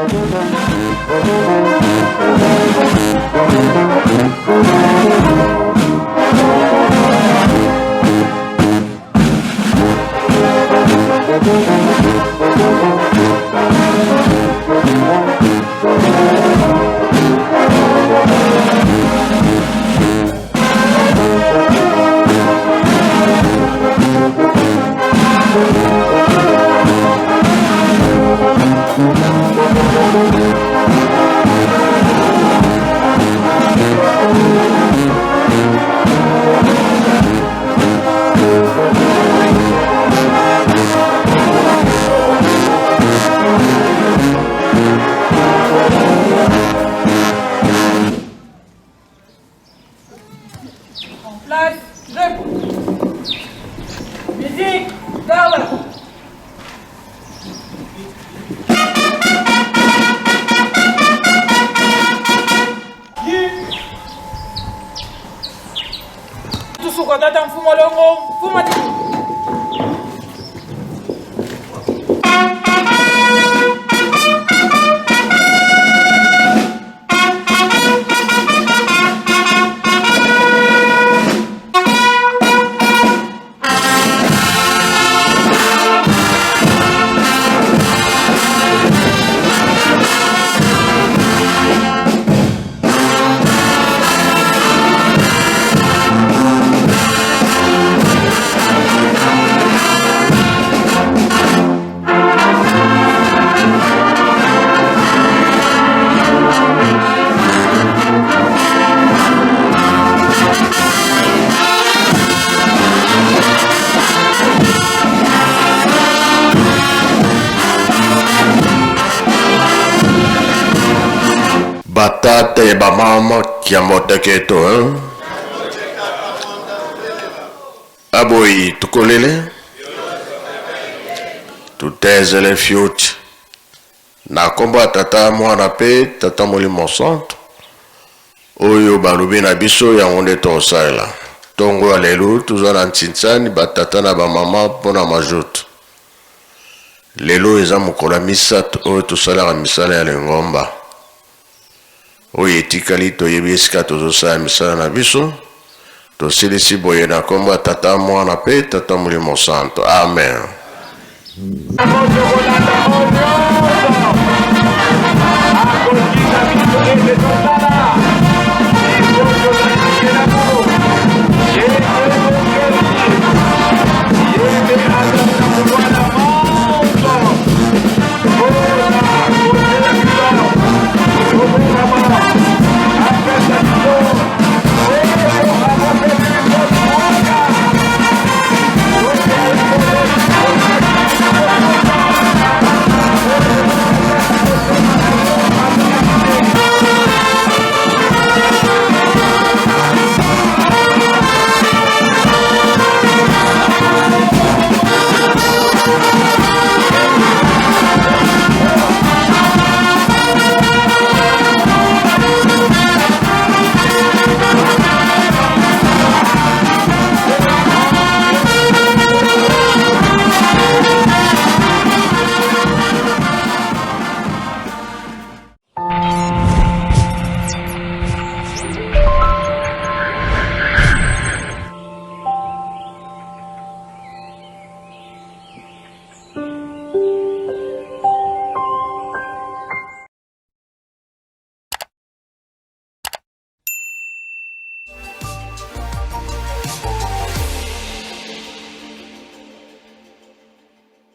En place, debout. Musique, vers l'avant. Tusuka tata mfumo longo, mfumo Batata ya bamama kiamboteketo hein? Aboyi tukolele tutezele fioti na nkombo ya Tata, Mwana mpe Tata Molimo Santu. Oyo balobi na biso yango nde tokosalela. Ntongo ya lelo toza na ntsinsani batata na bamama mpo na majoute. Lelo eza mokolo ya misato oyo tosalaka misala ya lingomba. Oyo etikali toyebi esika tozosala misala na biso. Tosilisi boye na kombo ya Tata, Mwana pe Tata Molimo Santo. Amen.